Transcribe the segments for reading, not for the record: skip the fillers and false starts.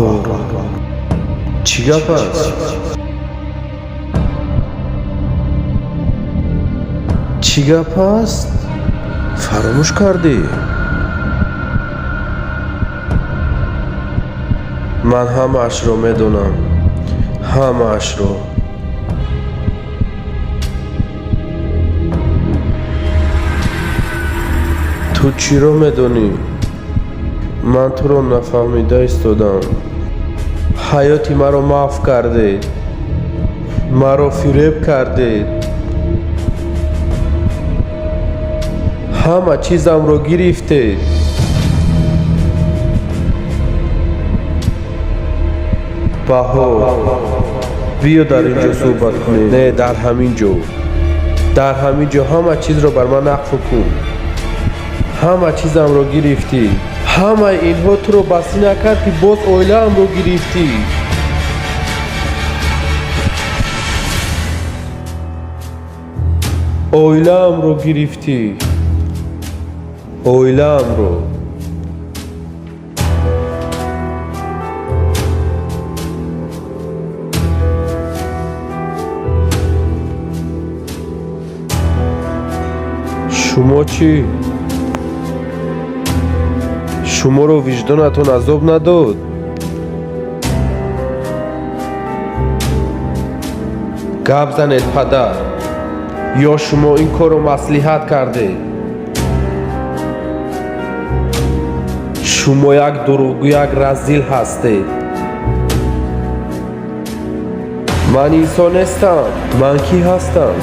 Баҳор, чӣ гап аст? Чӣ гап аст? Фаромӯш кардӣ? Ман ҳамаашро медонам, ҳамаашро. Ту чиро медонӣ? Ман туро нафаҳмида истодам. Ҳаёти маро маҳв кардед, маро фиреб кардед, ҳама чизамро гирифтед. Баҳор, биё дар ин ҷо суҳбат кунем. Не, дар ҳамин ҷо, дар ҳамин ҷо ҳама чизро бар ман нақл кун. Ҳама чизамро гирифтӣ. Ҳамаи инҳо туро басӣ накард, ки боз оилаамро гирифтӣ. Оилаамро гирифтӣ, оилаамро. Шумо чӣ? Шуморо виҷдонатон азоб надод? Гап занед, падар, ё шумо ин корро маслиҳат кардед? Шумо як дурӯғгӯяк разил ҳастед. Ман инсон нестам. Ман кӣ ҳастам?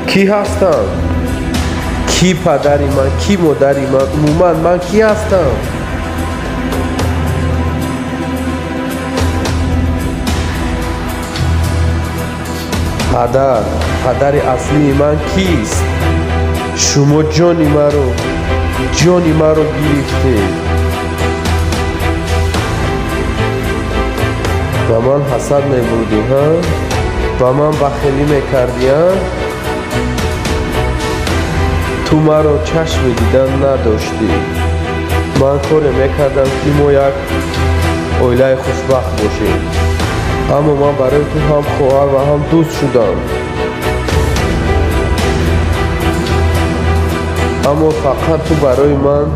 Кӣ ҳастам? Кӣ падари ман, кӣ модари ман? Умуман, ман кӣ ҳастам? Падар, падари аслии ман кист? Шумо ҷони маро, ҷони маро гирифтед. Ба ман ҳасад мебурдӣ, ҳа? Ба ман бахелӣ мекардӣ, а? Ту маро чашми дидан надоштӣ. Ман коре мекардам, ки мо як оилаи хушбахт бошем, аммо ман барои ту ҳам хоҳар ва ҳам дӯст шудам, аммо фақат ту барои ман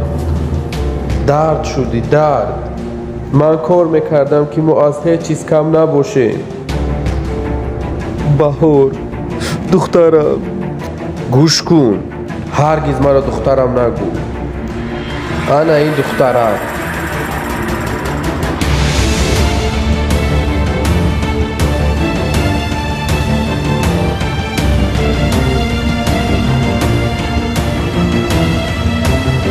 дард шудӣ, дард. Ман кор мекардам, ки мо аз ҳеҷ чиз кам набошем. Баҳор, духтарам, гӯш кун. Ҳаргиз маро духтарам нагӯ. Ана ин духтарат.